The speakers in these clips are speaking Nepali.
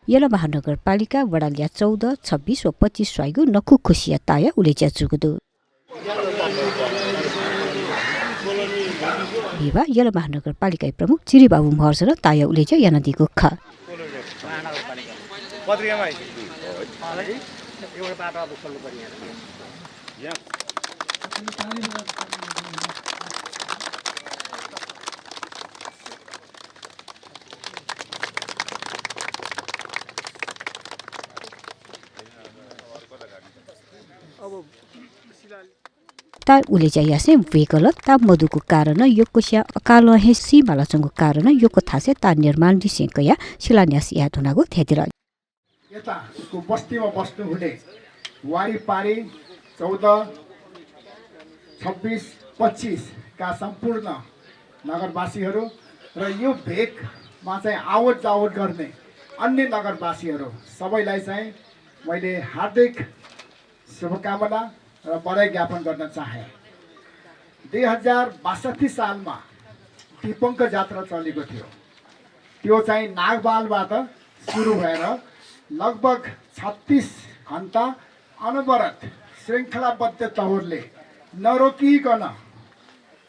यला महानगरपालिका वडालिया 14, 26 व 25 स्वाइगु नखु खुसिया ताया उलेच्या जुगुदु विवा यला महानगरपालिका प्रमुख चिरीबाबु महर्जन ताया उलेच्या यानदिगु ख ता उलेच्या यासे वेगल ता मधुको कारण योकोस्या अकाल हे सीमालाचंगो कारण योको थासे ता निर्माण दिसेकया शिलान्यास याद हुनागो थेदिर यता को बस्तीमा बस्नु हुने वारीपारी 14, 26, 25 का सम्पूर्ण नगरवासीहरू र यो भेगमा चाहिँ आवत जावत गर्ने अन्य नगरवासीहरू सबैलाई चाहिँ मैले हार्दिक शुभकामना र बधाई ज्ञापन गर्न चाहे। 2062 सालमा टिपङ्क जात्रा चलेको थियो। त्यो चाहिँ नागबालबाट सुरु भएर लगभग 36 घण्टा अनवरत श्रृङ्खलाबद्ध तौरले नरोकिकन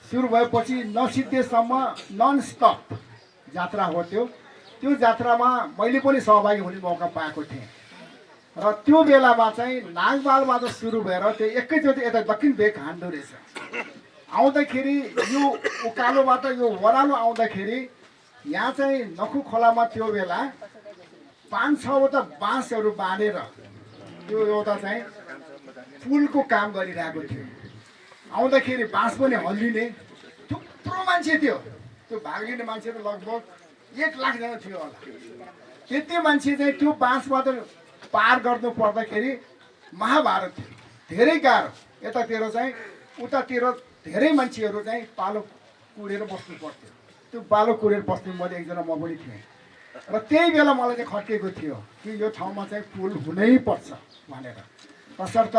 सुरु भएपछि नसिद्धेसम्म नन स्टप जात्रा हो। त्यो जात्रामा मैले पनि सहभागी हुने मौका पाएको थिएँ र त्यो बेलामा चाहिँ नागबालबाट सुरु भएर त्यो एकैचोटि यता दक्षिण भेग हान्दो रहेछ। आउँदाखेरि यो उकालोबाट यो वरालो आउँदाखेरि यहाँ चाहिँ नखु खोलामा त्यो बेला 5-6वटा बाँसहरू बाँधेर त्यो एउटा चाहिँ पुलको काम गरिरहेको थियो। आउँदाखेरि बाँस पनि हल्लिने थुप्रो मान्छे थियो। त्यो भाग लिने मान्छे त लगभग 1 लाखजना थियो होला। त्यति मान्छे चाहिँ त्यो बाँसबाट पार गर्नु पर्दाखेरि महाभारत थियो। धेरै गाह्रो। यतातिर चाहिँ उतातिर धेरै मान्छेहरू चाहिँ पालो कुरेर बस्नु पर्थ्यो। त्यो पालो कुरेर बस्ने मध्ये एकजना म पनि थिएँ र त्यही बेला मलाई चाहिँ खट्केको थियो कि यो ठाउँमा चाहिँ पुल हुनै पर्छ भनेर। तसर्थ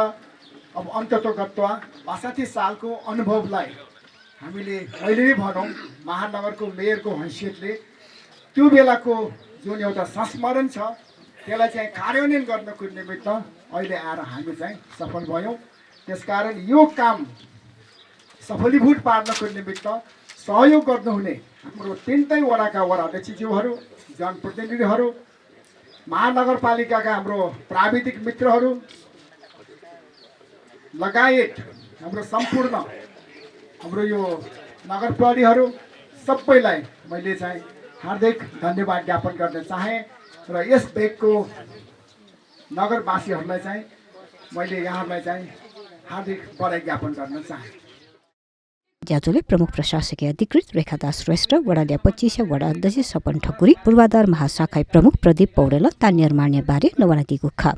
अब अन्ततोगत्वा 62 सालको अनुभवलाई हामीले अहिले नै भनौँ महानगरको मेयरको हैसियतले त्यो बेलाको जुन एउटा संस्मरण छ त्यसलाई चाहिँ कार्यान्वयन गर्नको निमित्त अहिले आएर हामी चाहिँ सफल भयौँ। त्यसकारण यो काम सफलीभूत पार्नको निमित्त सहयोग गर्नुहुने हाम्रो 3 वडाका वडा अध्यक्षज्यूहरू, जनप्रतिनिधिहरू, महानगरपालिकाका हाम्रो प्राविधिक मित्रहरू लगायत हाम्रो सम्पूर्ण हाम्रो यो नगर प्रहरीहरू सबैलाई मैले चाहिँ हार्दिक धन्यवाद ज्ञापन गर्न चाहे र यस भेगको नगरवासीहरूलाई चाहिँ मैले यहाँहरूलाई चाहिँ हार्दिक बधाई ज्ञापन गर्न चाहे। ज्याजुले प्रमुख प्रशासकीय अधिकृत रेखादास श्रेष्ठ, वडालिया 25 वडा अध्यक्ष सपन ठकुरी, पूर्वाधार महाशाखा प्रमुख प्रदीप पौडेल ता निर्माण बारे नवनादिगु ख